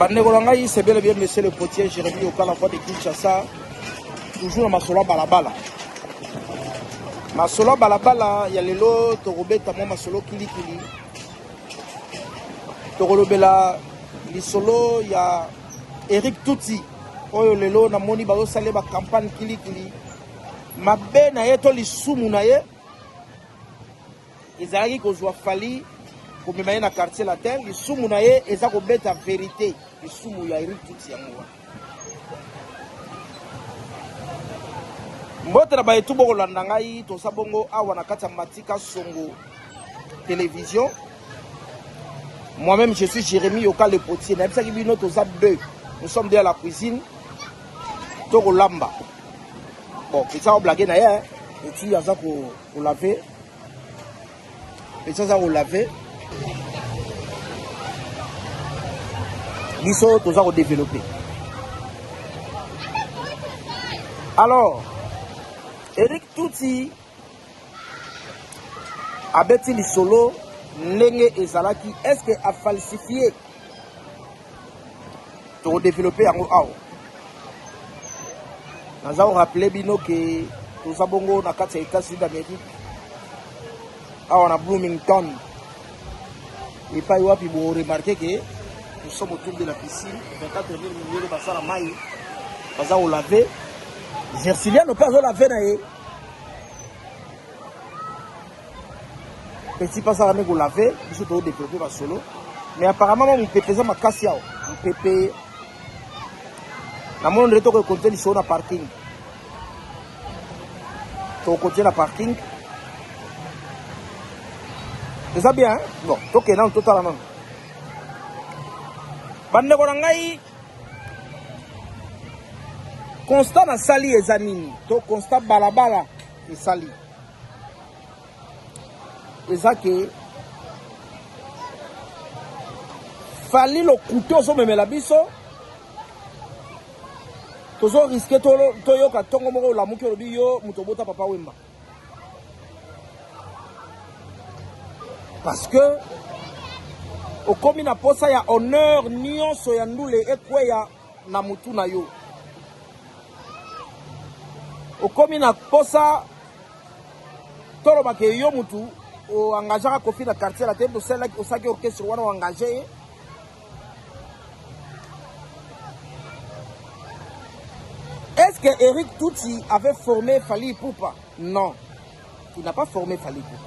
Bandeko na ngai, c'est bel et bien monsieur le potier Jérémie Okala, voix de Kinshasa, toujours na masolo ya balabala. Masolo ya balabala ya lelo tokobeta mwa masolo kilikili, tokolobela lisolo ya Eric Tutsi oyo lelo namoni bazosala ba campagne kilikili mabe na ye to lisumu na ye Ezalaki kozua Fally komema ye na quartier latin, lisumu na ye eza kobeta verite, lisumu ya Eric Tutsi yango wana. Mbote na baye tout bokolanda ngai, toza bongo awa na kati ya Matika Songo Television. Moi-même je suis Jérémie Yoka le potier. Nayebisaki bino toza deux. Nous sommes deux à la cuisine. Tokolamba. Bon, petit a blague na ye, petit aza ko laver. Petit aza ko laver. Biso toza ko développer. Alors, Eric Tutsi abeti lisolo ndenge ezalaki, est-ce que a falsifié? Toko développer yango awa. Naza ko rappeler bino ke toza bongo na kati ya États-Unis d'Amérique, awa na Bloomington, epai wapi bo remarquer ke nous sommes autour de la piscine, 24 000 mindele basala mai, baza ko laver. Gersiliano mpe azo laver na ye. Petit pas asala nde ko laver, biso to développer ba solo. Mais apparemment mwa mopepe eza makasi awa. Mopepe namoni ndenge tokoki konte lisolo na parking, tokokonte na parking eza bien. Bon, tokende nano totala nano bandeko na ngai. Constat nasali eza nini? To constat balabala esali eza ke Fally lokuta ozomemela biso, tozo riske toyoka ntongo moko olamuki olobi yo moto obota Papa Wemba, parce que okomi na posa ya honneur nyonso ya ndule ekweya na mutu na yo, okomi na posa toloba ke yo mutu oengageaka Koffi na quartier la te, osalaki orchestre wana oengage ye. Est-ce que Eric Tutsi avait formé Fally Ipupa? Non, il n'a pas formé Fally Ipupa.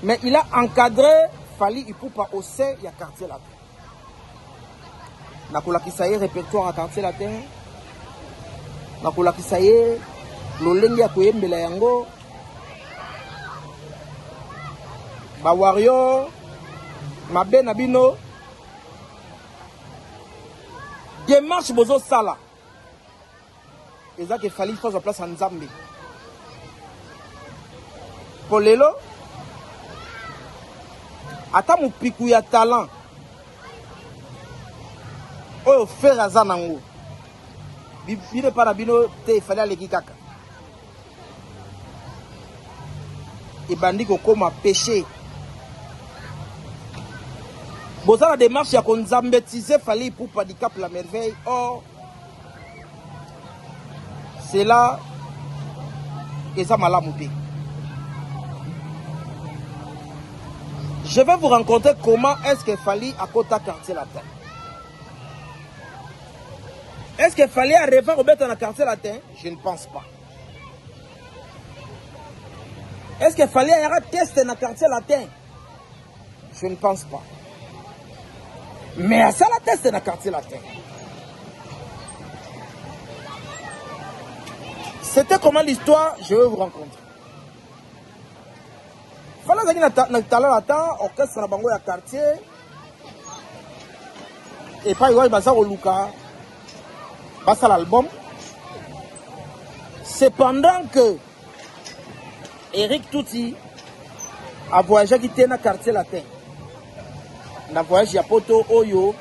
Mais il a encadré Fally Ipupa au sein ya quartier latin. Nakolakisa ye répertoire ya quartier latin, nakolakisa ye lolenge ya koyembela yango. Ba warrior mabe na bino, démarche bozosala eza ke Fally azwa place ya Nzambe. Po lelo ata mopiku ya talent oyo Ferre aza nango bino epa na bino te, Fally aleki kaka ebandi kokoma péché. Boza na démarche ya konzambetize Fally Ipupa du Cap la Merveille. Or cela eza malamu te. Je vais vous rencontrer comment est-ce que Fally akota quartier latin. Est-ce que Fally a rêvé kobeta na quartier latin? Je ne pense pas. Est-ce que Fally ayaka test na quartier latin? Je ne pense pas. Mais asala test na quartier latin. C'était comment l'histoire? Je vais vous rencontrer. Fally azalaki na talent latin, orchestre na bango ya quartier. Epai wapi baza koluka basala album. Cependant que Eric Tutsi a voyageaki te na quartier latin, na voyage ya poto oyo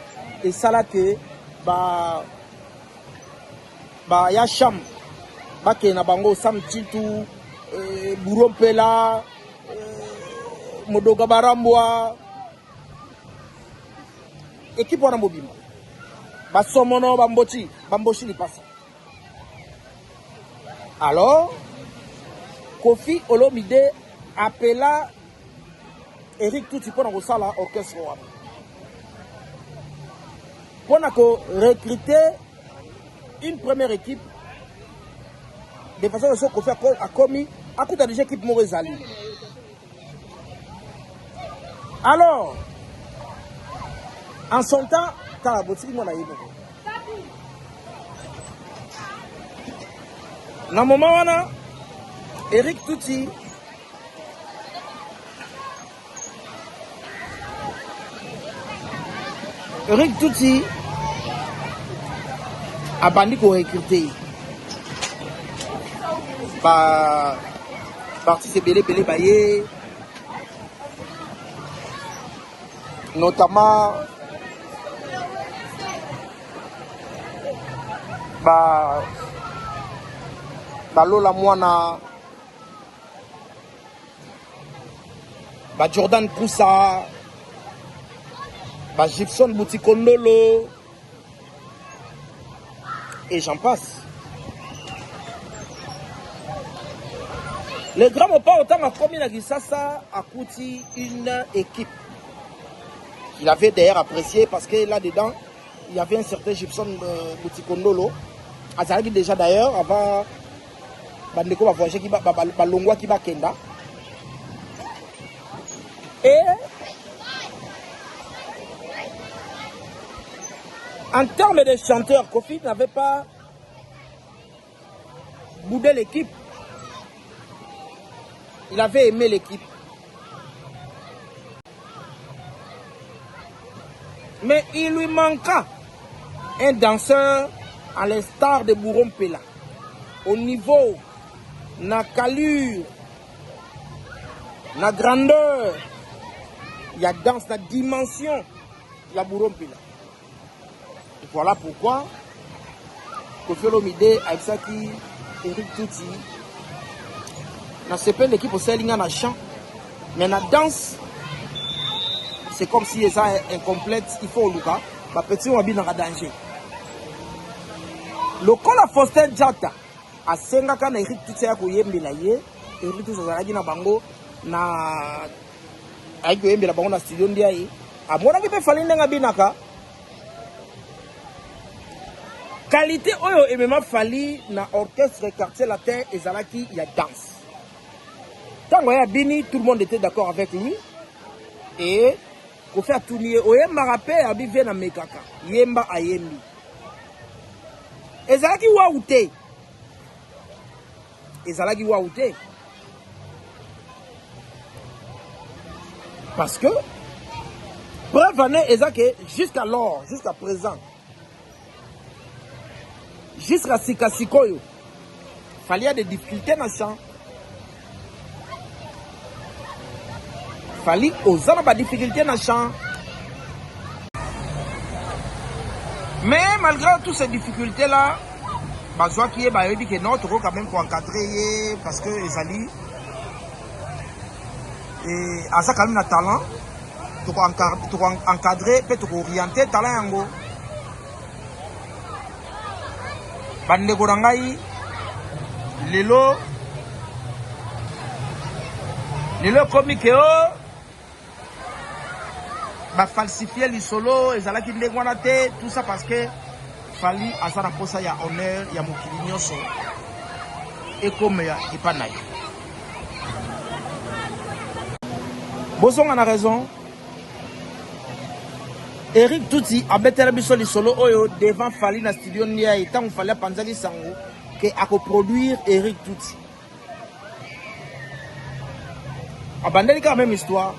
esala ke ba ba ya cham bakende na bango Sam Tshintu, Bouro Mpela, Modoga Barambwa, équipe wana mobimba. Basomono bambochi, bamboshi lipasa. Alors, Koffi Olomide appela Eric Tutsi mpo na kosala orchestre wana. Mpo na ko recruter une première équipe de façon que soki Koffi akomi akuta déjà équipe moko ezali. Alors, en son temps, tala botiki mwana ye moko. Na moment wana, Eric Tutsi Eric Tutsi abandi ko recruter ba artistes ebele ebele baye notamment ba balola mwana ba Jordan Kusa, ba Gibson Boutikondolo, et j'en passe. Le grand Mopao, autant akomi na Kinshasa, akuti une équipe qu'il avait d'ailleurs apprécié parce que là-dedans, il y avait un certain Gibson euh, Boutikondolo. Azalaki déjà d'ailleurs avant bandeko ba voyageki balongwaki bakenda et en termes de chanteur Koffi n'avait pas boudé l'équipe il avait aimé l'équipe Mais il lui manqua un danseur à l'instar de Bouro Mpela. Au niveau, na calure, na grandeur, ya danse, na dimension ya Bouro Mpela. Voilà pourquoi Koffi Olomide ayebisaki Eric Tutsi na sepeli l'équipe osali nga na chant mais na danse c'est comme si eza incomplète il faut oluka ba petit oyo babinaka danger lokola Faustin Djata asengaka na Eric Tutsi aya koyembela ye Eric Tutsi azalaki na bango na ayaki koyembela bango na studio ndiaye amonaki mpe Fally ndenge abinaka Qualite oyo emema Fally na orchestre Quartier Latin ezalaki ya danse. Tango aye abini, tout le monde était d'accord avec lui. Et Koffi atuni ye oyembaka pe abi vie na mekaka yemba ayembi. Ezalaki wawu te. Ezalaki wawu te. Parce que preuve en est eza que jusqu'alors, jusqu'à présent jusqu'à sika sikoyo Fally a des difficultés na chant. Fally oza na ba difficultés na chant. Mais malgré toutes ces difficultés là, bazwaki ye bayebi ke non tokoki quand même koencadre ye parce que ezali et aza quand même na talent tokoencadre mpe tokooriente talent yango Bandeko na ngai, lelo lelo ekomi ke o oh, bafalsifie lisolo ezalaki ndenge wana te tout ça parce que Fally aza na posa ya honneur ya mokili nyonso ekomela epa na ye. Bozonga na raison. Eric Tutsi abetela biso lisolo oyo devant Fally na studio Ndiaye ntango Fally apanzaki sango ke akoproduire Eric Tutsi. Abandeli kaka même histoire.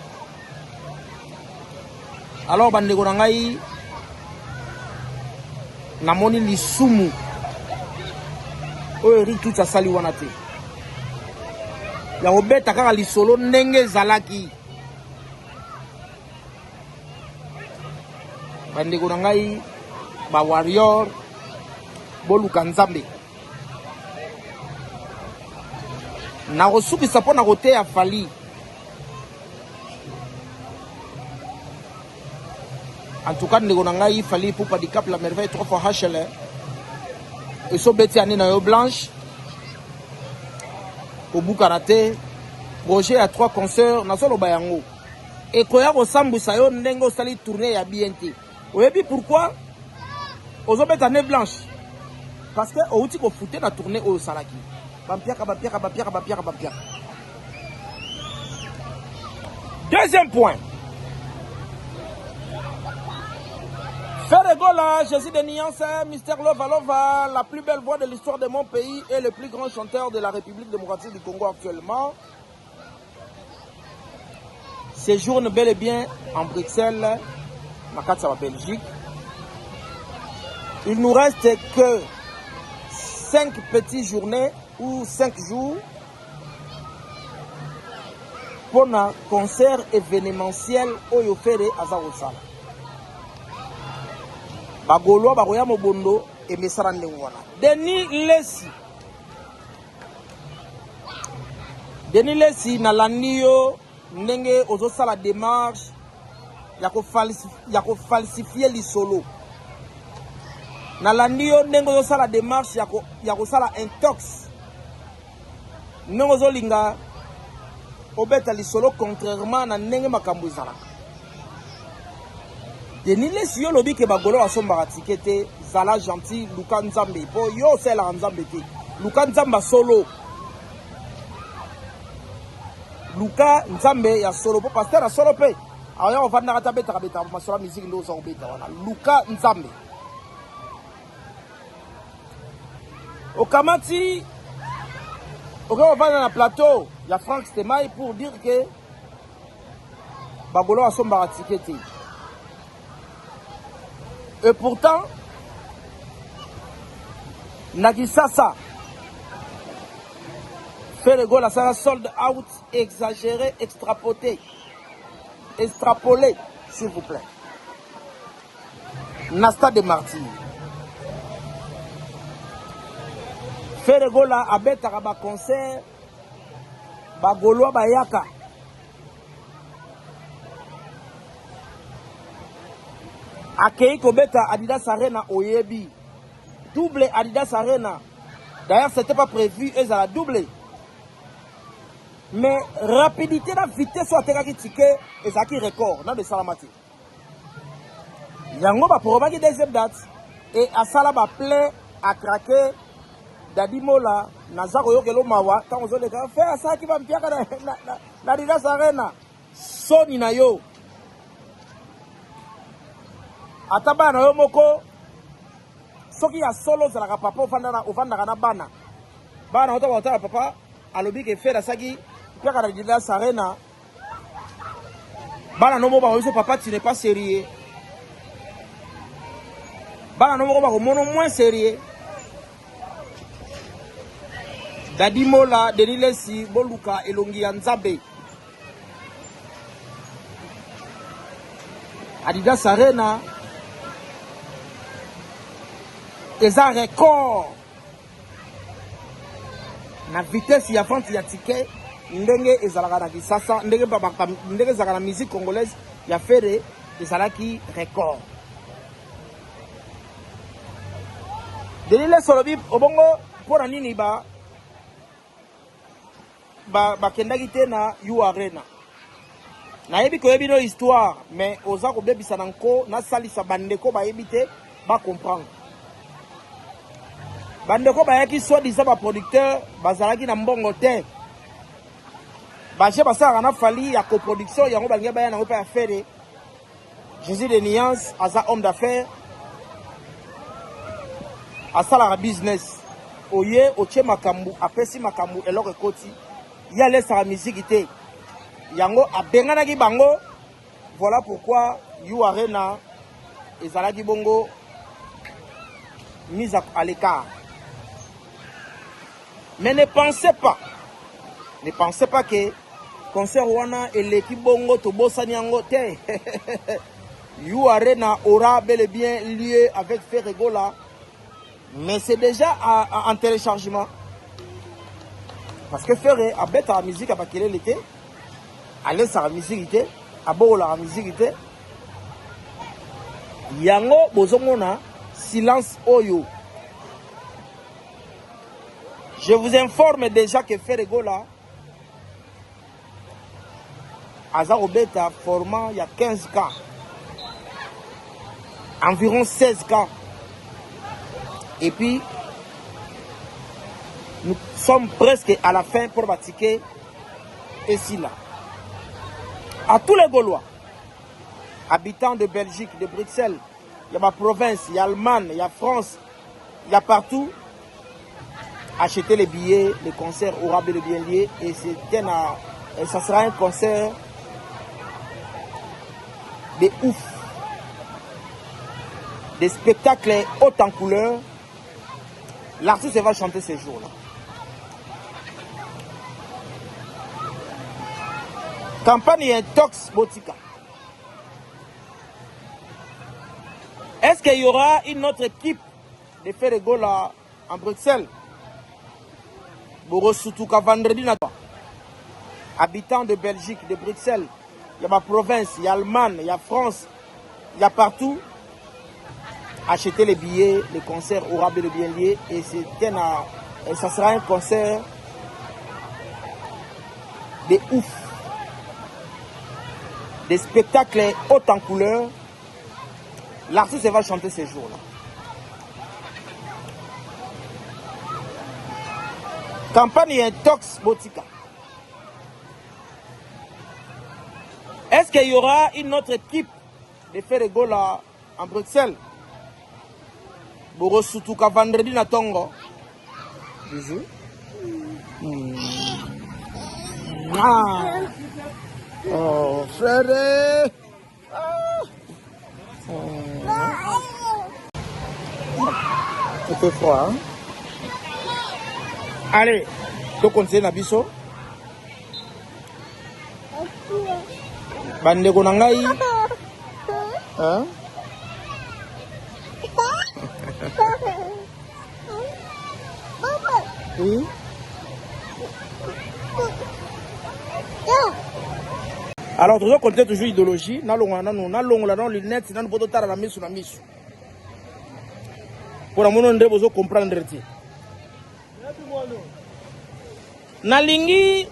Alors bandeko na ngai namoni lisumu oyo Eric Tutsi asali wana te ya kobeta kaka lisolo ndenge ezalaki. Bandeko na ngai ba warrior boluka Nzambe. Nakosukisa mpo na koteya Fally. En tout cas ndeko na ngai Fally Ipupa Dicap la merveille 3 fois HL esobeti année na yo blanche kobukana te projet ya 3 concerts nazoloba yango ekoya kosambwisa yo ndenge osali tournée ya bien te. Oyebi pourquoi ozobeta année blanche? Parce que outi kofute na tournée oyo osalaki bampiaka bampiaka bampiaka bampiaka bampiaka. Deuxième point, Ferre Gola, Jésus de Nuance, Mister Lova Lova, la plus belle voix de l'histoire de mon pays et le plus grand chanteur de la République démocratique du Congo actuellement, séjourne bel et bien en Bruxelles, na kati ya Belgique. Il nous reste que 5 petites journées ou 5 jours mpona concert événementiel oyo Ferre aza kosala. Bagaulois bakoya mobondo emesana ndenge wana. Denis Lessi, Denis Lessi, nalandi yo ndenge ozosala démarche ya kofalsifie lisolo. Nalandi yo ndenge ozosala démarche ya kosala intox, ndenge ozolinga obeta lisolo contrairement na ndenge makambo ezalaka. Denis Lessi, yo olobi ke bagolo basombaka ticket te. Zala gentil, luka Nzambe, po yo osalelaka Nzambe te. Luka Nzambe ya solo, luka Nzambe ya solo, po pasteur ya solo mpe aya ovandaka te, abetaka betaka masolo ya musique nde oza kobeta wana. Luka Nzambe. Okamati okoki kovanda na plateau ya Frank Stemay pour dire que bagolo basombaka ticket te, et pourtant na Kinshasa Ferre Gola asala sold out exagéré, extrapoté, extrapolé s'il vous plaît, na stade de Martyr. Ferre Gola abetaka baconcert, bagaulois bayaka. Akei kobeta Adidas Arena, oyebi, double Adidas Arena. D'ailleurs, c'était pas prévu ezala double, mais rapidité na vitesse oyo atekaki ticket ezalaki record nano esalama te. Yango baprobaki deuxième date et asala baplein à craquer. Dadi Mola, naza koyokela mawa ntango ozoleka fe asalaki bampiaka na Adidas Arena. Soni na yo, ata bana na yo moko, soki ya solo ozalaka papa, ovandaka na bana, bana ota baotala papa alobi ke Ferre asalaki mpiaka na Adidas Arena, bana no moko bakobiso: "Papa, tu n'es pas sérieux." Bana no moko bakomona moins sérieux. Dadi Mola, Denis Lesi, boluka elongi ya Nzambe. Adidas Arena eza record na vitesse ya vente ya ticket ndenge ezalaka na Kisasa, ndenge ezalaka na musique congolaise ya Ferre ezalaki record. Denis Lessi olobi obongo mpona nini ba bakendaki te na U Arena? Nayebi koyebi no histoire, mais oza kobebisa na nko. Nasalisa bandeko bayebi te bacomprendre. Bandeko bayaki soi-disant baproducteur, bazalaki na mbongo te. Baje basalaka na Fally ya coproduction, yango balingi baya nango mpe ya Ferre. Jésus de Nuance aza homme d'affaires, asalaka business. Oye otie makambo, apesi makambo, eloko ekoti. Ye alesaka miziki te, yango abenganaki bango. Voilà pourquoi U Arena ezalaki bongo mise à l'écart. Mais ne pensez pas, ne pensez pas que concert wana eleki bongo tobosani yango te. U Arena aura bel et bien lieu avec Ferre Gola, mais c'est déjà en téléchargement, parce que Ferre abetaka musique ya bakelele te, alesaka musique te, abokolaka musique te. Yango bozomona silence oyo. Je vous informe déjà que Ferre Gola aza kobeta format ya 15K, environ 16K. Et puis nous sommes presque à la fin pour ba ticket esila. À tous les Gaulois habitants de Belgique, de Bruxelles, ya ba province, ya Allemagne, ya France, ya partout, achetez les billets, le concert aura bel et bien lieu et c'est un, et ça sera un concert de ouf. Des spectacles haut en couleur. L'artiste va chanter ces jours-là. Campagne intox botika. Est-ce qu'il y aura une autre équipe de Ferre Gola en Bruxelles? Borosutuka vendredi na habitants de Belgique, de Bruxelles, il y a ma province, il y a Allemagne, il y a France, il y a partout. Achetez les billets, le concert aura bel et bien lieu et c'est un, et ça sera un concert de ouf. Des spectacles haut en couleur. L'artiste va chanter ces jours-là. Campagne intox botika. Est-ce qu'il y aura une autre équipe de Ferre Gola en Bruxelles? Borosutuka vendredi na tongo. Bisous. Ah. Oh, frère. Ah. Oh. Il fait froid, hein? Allez, to continuer na biso. Bandeko na ngai. Hein? Oui. Alors tozo continuer toujours idéologie, nalongola nanu, nalongola nanu lunette nanu po totala na misu na misu. Mpo na mono nde bozo comprendre te. Nalingi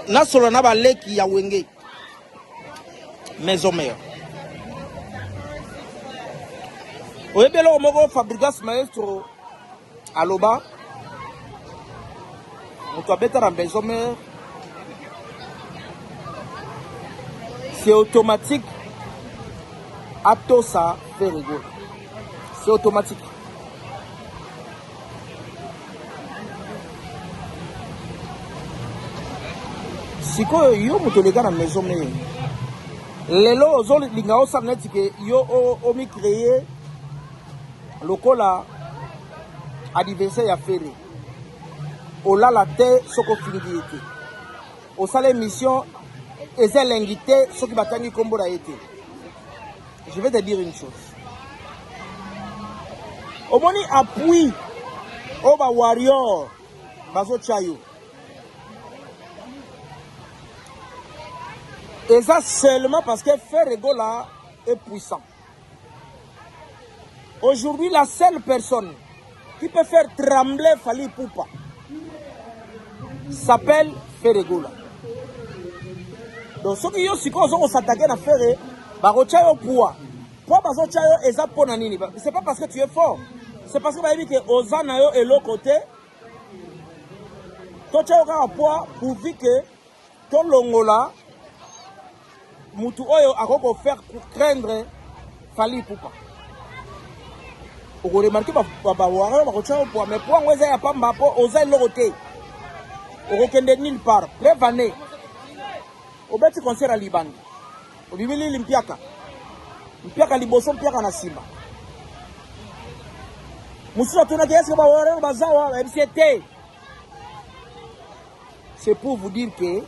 nasolola na baleki ya Wenge Maison Mère. Oyebi eloko moko Fabregas Maestro aloba, moto abeta na Maison Mère c'est automatique atosa Ferre Gola, c'est automatique. Sikoyo yo moto oleka na Maison Mère lelo ozolinga osala neti ke yo omicreye lokola adversaire ya Ferre. Olala te soki ofingi ye te, osala émission eza elengi te soki batangi nkombo na ye te. Je vais te dire une chose, omoni appui oyo ba warrior bazotya yo eza seulement parce que Ferre Gola est puissant. Aujourd'hui, la seule personne qui peut faire trembler Fally Ipupa s'appelle Ferre Gola. Donc soki yo sikoyo ozo kosatake na Ferre, bakotya yo poids. Poids bazotya yo eza mpo na nini? C'est pas parce que tu es fort, c'est parce que bayebi ke oza na yo eloko te. Totya yo kaka poids pourvu que tolongola mutu oyo akoki kofaire craindre Fally Ipupa. Okoremarke bawarrior bakotya yo poids, mais poids yango eza ya pamba mpo oza eloko te, okokende nulle part. Preuve année obeti concert ya libandi, obimi lili mpiaka mpiaka liboso mpiaka na nsima. Mosusu atunaki eske bawarrior baza wa, bayebisi ye te. C'est pour vous dire que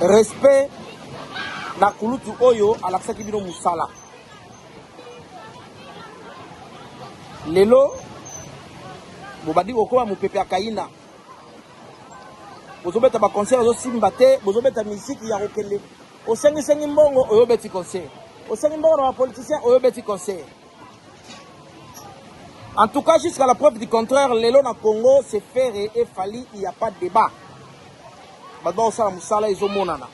respect na kulutu oyo alakisaki bino musala. Lelo bobandi kokoma mopepe ya Kaina, bozobeta ba concert ezosimba te, bozobeta miziki ya kokende. Osengisengi mbongo oyo obeti concert. Osengi mbongo na ba politiciens oyo obeti concert. En tout cas, jusqu'à la preuve du contraire, lelo na Congo, c'est Ferre et Fally, il n'y a pas de débat. Bato bakosala mosala ezomonana.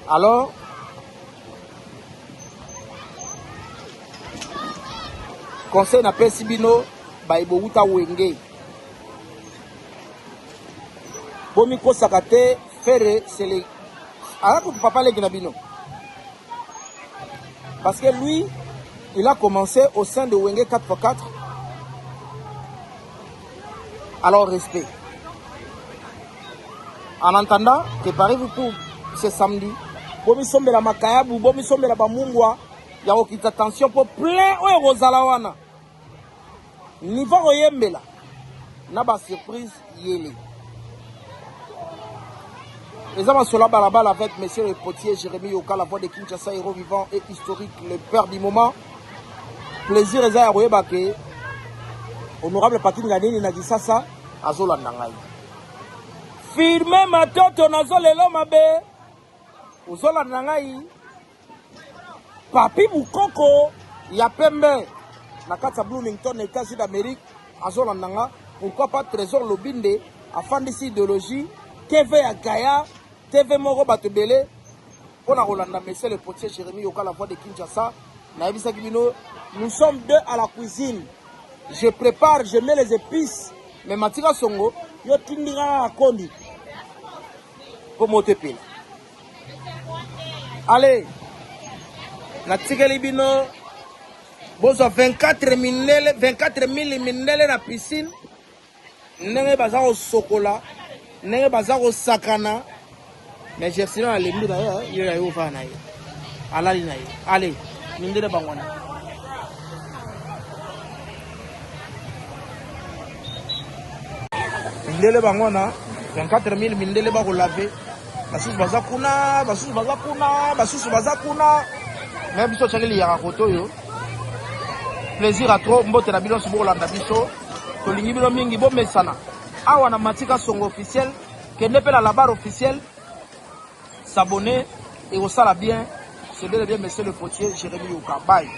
Alors, conseil napesi bino baye bowuta wenge bomikosaka te Ferre c'est le aza kutu papa leki na bino parce que lui il a commencé au sein de Wenge 4x4 alors respect en attendant préparez-vous pour ce samedi bomisombela makayabu bomisombela bamungwa ya kokita tension mpo plein oyo ekozala wana niveau koyembela na ba surprise yele eza masolo ya balabala avec monsieur le potier Jérémie Yoka la voix de Kinshasa héros vivant et historique le père du moment plaisir eza ya koyeba ke honorable Patrick Nganini na Kisasa azolanda ngai firme matoto nazolelo mabe ozolanda ngai Papi Bukoko ya pembe na kati ya Bloomington na États-Unis d'Amérique azolanda nga. Pourquoi pas Trésor Lobinde afandisi idéologie TV ya Gaia TV moko bato ebele mpo na kolanda monsieur le potier Jérémie Yoka la voix de Kinshasa. Nayebisaki bino nous sommes deux à la cuisine. Je prépare, je mets les épices. Mais Matika Songo, yo tindi nga kaka kondi mpo moto epela. Allez, natikeli bino bozwa 24 mindele 24 mili mindele na piscine ndenge baza kosokola ndenge baza kosakana mais Gersina alembi na ye ye aye ofana na ye alali na ye allez mindele bango wana mindele bango wana 24 000 mindele bakolave basusu baza kuna basusu baza kuna basusu baza kuna me biso otyaki liyaka kote oyo plaisir a trop mbote na bino nyonso bokolanda biso tolingi bino mingi bomesana awa na matika songo officiel kende mpe na labar officiel s'abonner ekosala bien c'est bel et bien monsieur le potier Jérémie Yoka bye.